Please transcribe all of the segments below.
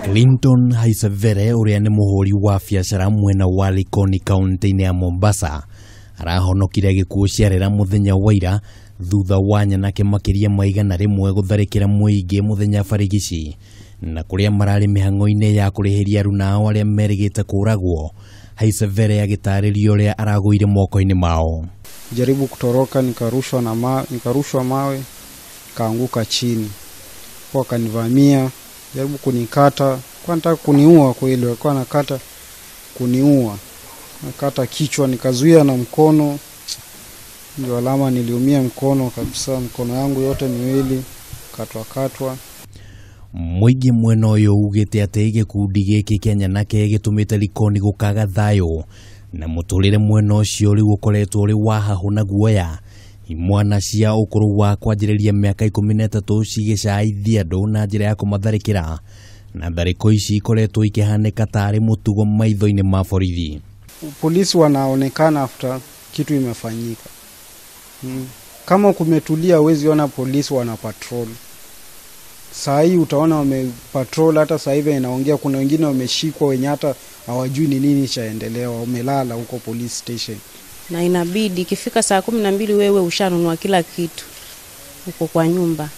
Clinton Haisavere uria ni muhuri wa biacara mwena wa Likoni kaunti-inĩ ya Mombasa arahonokire gĩkuũ ciarera muthenya wa ira thutha wa nyanake makiria ma 100 gutharikira muingi muthenya barigici na kuria marari mihango-inĩ ya kurĩhĩria aruna ao aria merĩgĩte kũragwo. Haisavere agĩtarĩria ũrĩa aragũire moko-inĩ mao. Jaribu kutoroka nikarushwa na nikarushwa mawe kaanguka chini. Kwa kanivamia, jaribu kunikata, kwa nataka kuniua kweli, walikuwa nakata kuniua. Nakata kichwa nikazuia na mkono. Ndio alama niliumia mkono kabisa, mkono yangu yote miwili katwa katwa. Muingi mwena uyu ugite ati gikundi giki kia nyanake gitumite Likoni gukaga thayo na muturire mwena ucio riu ukoretwo uri wa hahu na guoya. Imwana cia ukuru wa kwanjiriria miaka 13 cigicaithia andu na njira ya kumatharikira na thariko ici ikoretwo ikihanĩka tarĩ mutugo maitho-inĩ ma borithi. Polisi wanaonekana after kitu imefanyika. Kama kumetulia huwezi ona polisi wana patrol. Saa hii utaona wame patrol, hata saa hivi inaongea kuna wengine wameshikwa wenye hata hawajui ni nini chaendelea, wamelala huko police station. Na inabidi ikifika saa 12 wewe ushanunua kila kitu huko kwa nyumba.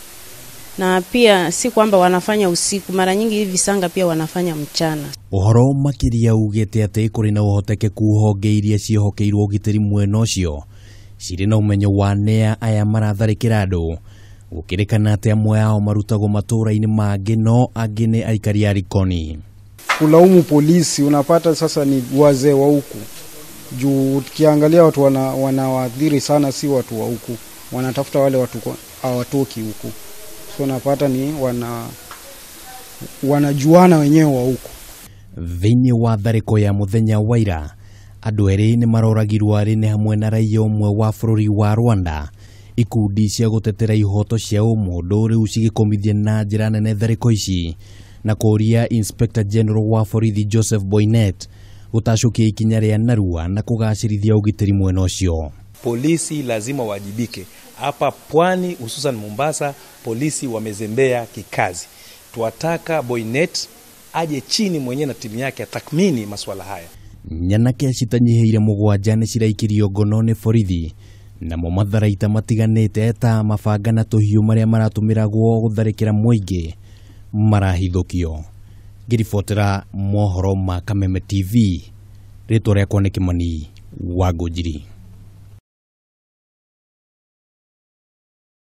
Na pia si kwamba wanafanya usiku, mara nyingi hivi visanga pia wanafanya mchana. Uhoro makiria ugite ati kuri na uhotekeku honge iria cihokeirwo ugitiri mwena ucio cirĩ na umenyo wa nĩa aya maratharĩkĩra andũ. Gũkĩrĩkana atĩ amwe ao marutagwo matũũra-inĩ mangĩ no angĩ nĩ aikari a Likoni. Kulaumu polisi unapata sasa ni wazee wa huku. Juu ukiangalia watu wanawaadhiri sana si watu wa huku, wanatafuta wale watu hawatoki huku. So unapata ni wanajuana wenyewe wa huku. Thĩinĩ wa tharĩko ya muthenya wa ira andũ erĩ nĩ maroragirwo arĩ nĩ hamwe na raia ũmwe wa bũrũri wa Rwanda. Ikundi cia gũtetera ihoto cia ũmũndũ rĩu cigĩkomithia na njĩra nene tharĩko ici na kũria Inspector General wa borithi Joseph Boynet gũtacũkia ikinya rĩa narua na kũgacĩrithia ũgitĩri mwena ũcio. Polisi lazima wajibike. Hapa pwani hususan Mombasa polisi wamezembea kikazi. Tuwataka Boynet aje chini mwenyewe na timu yake atathmini masuala haya. Nyanake citanyihĩire 7 nĩ ciraikirio ngono nĩ borithi namo matharaita matiganĩte ta mabanga na tũhiũ marĩa maratũmĩragwo gũtharĩkĩra mũingĩ marahithũkio. Ngĩribotera mohoro ma Kameme TV, rĩtwa rĩakwa nĩ Kĩmani wa Ngũnjiri.